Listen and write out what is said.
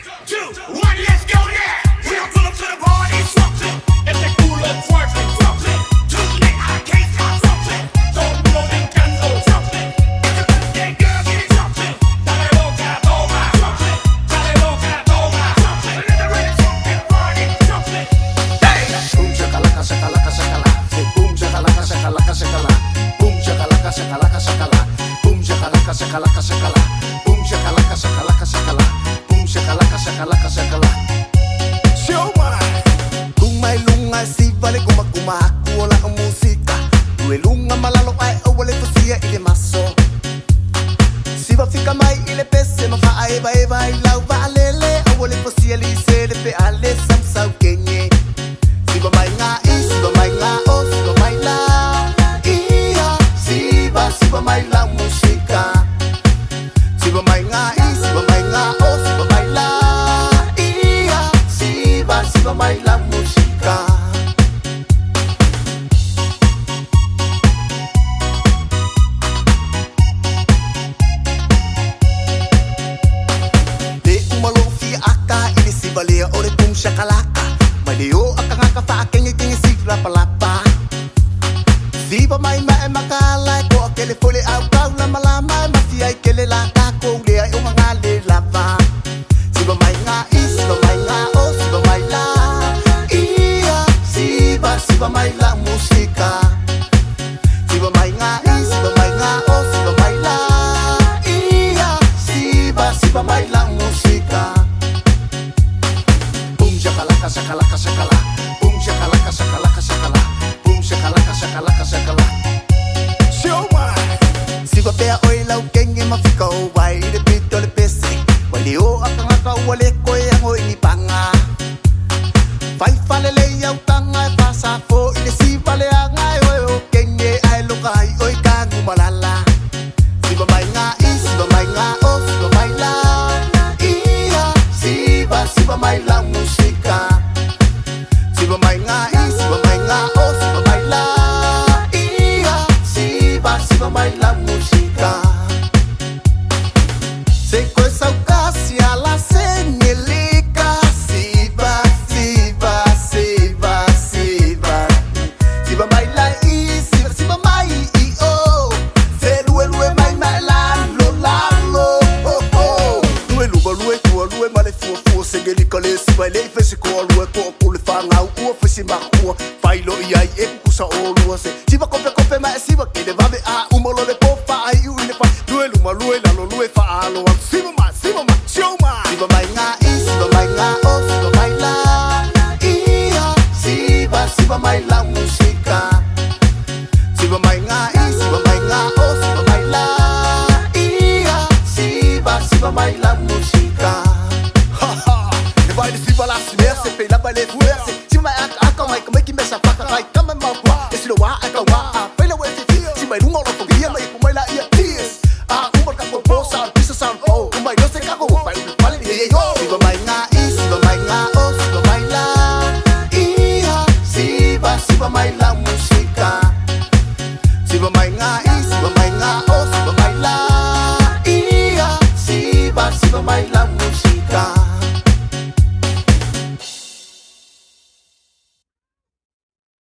3, 2, 1, let's go now. We don't pull up to the party, e te culo fuerte. Tonight I can't stop. Todo el mundo brincando. That girl get it. Dale loca, toma. Dale loca, toma. Let the rhythm get party. Hey! Boom shakalaka shakalaka shakala. Say boom shakalaka shakalaka shakala. Boom shakalaka shakalaka shakala. Boom shakalaka shakalaka shakala. Boom shakalaka shakalaka shakala. Boom shakalaka shakalaka shakala. Showman. Kung may lunga si vale kuma kuma kuola ang musika. Lue lunga malalo ai awale fusia ile maso. Siva fika mai ile pese ma fa ai vai vai lau va lele awale fusia li se le pe ale sam sau kenye. Siva mai nga i, siva mai nga o, siva mai la ia, siva, siva mai la musika. Siva mai nga i, siva mai nga o, siva mai la ia, siva, siva mai la musika. Le umalo fi aka ili siva lea o le kum shakalaka. Mai le o akangaka fa kenge kenge si lapa lapa. Siva mai mai makala ko akele fole au kau la malama ma fia i kele la ka ko lea o nga le lava. Siva mai nga i, siva mai nga o, siva mai la ia, siva, siva mai la musika. Siva mai nga i, siva mai nga o, siva mai la ia, siva, siva mai la musika. Boom shakalaka shakalaka shakala. Boom shakalaka shakalaka shakala. Boom shakalaka shakalaka shakala. Showman. Siva pea oi lau kenge mafika o vai le pito le pese. Vai le o akangaka ua le koe ango ini panga. Fai fale le iau tanga e fasa fo i le siva le anga e oe o kenge ai loka ai oi kangu malala. Siva mai nga i, siva mai nga o, siva mai la ia, siva, siva mai la musika. Siva mai nga i, siva mai nga o, siva mai la ia, siva, siva mai la musika. Se koe saukasi ala sengelika, siva, siva, siva, siva. Siva mai la i, siva, siva mai i o. Se lue lue mai mai la lo la lo oh oh. Lue luba lue tua lue male fua fua sengelika le siva le fese ko lue ko ko le whangau ua fese makua. Whailo i ai e kukusa o lua se. Siva kope kope mai siva ke le vave a umalo le po fa ai u ile fa. Lue luma lue lalo lue fa alo. Siva mai, siva mai, show mai. Siva mai nga i, siva mai nga o, siva mai la ia, siva, siva mai la musika. Siva mai nga i, siva mai nga o, siva mai la ia, siva, siva mai la musika. Ha ha. E vai le siva la simer se pe la vai le fuer se. Siva mai aka aka mai ka mai ki mesa faka kai kama mau kua. E silo wa aka wa a pele we fi. Si mai runga lo fongia mai ku mai la ia tis. A umar ka ko bosa pisa sa po. Mai no se ka ko pai u pale ye yo. Siva mai nga i, siva mai nga o, siva mai la ia, siva, siva mai la musika. Siva mai nga i, siva mai nga o, siva mai la ia, siva, siva mai la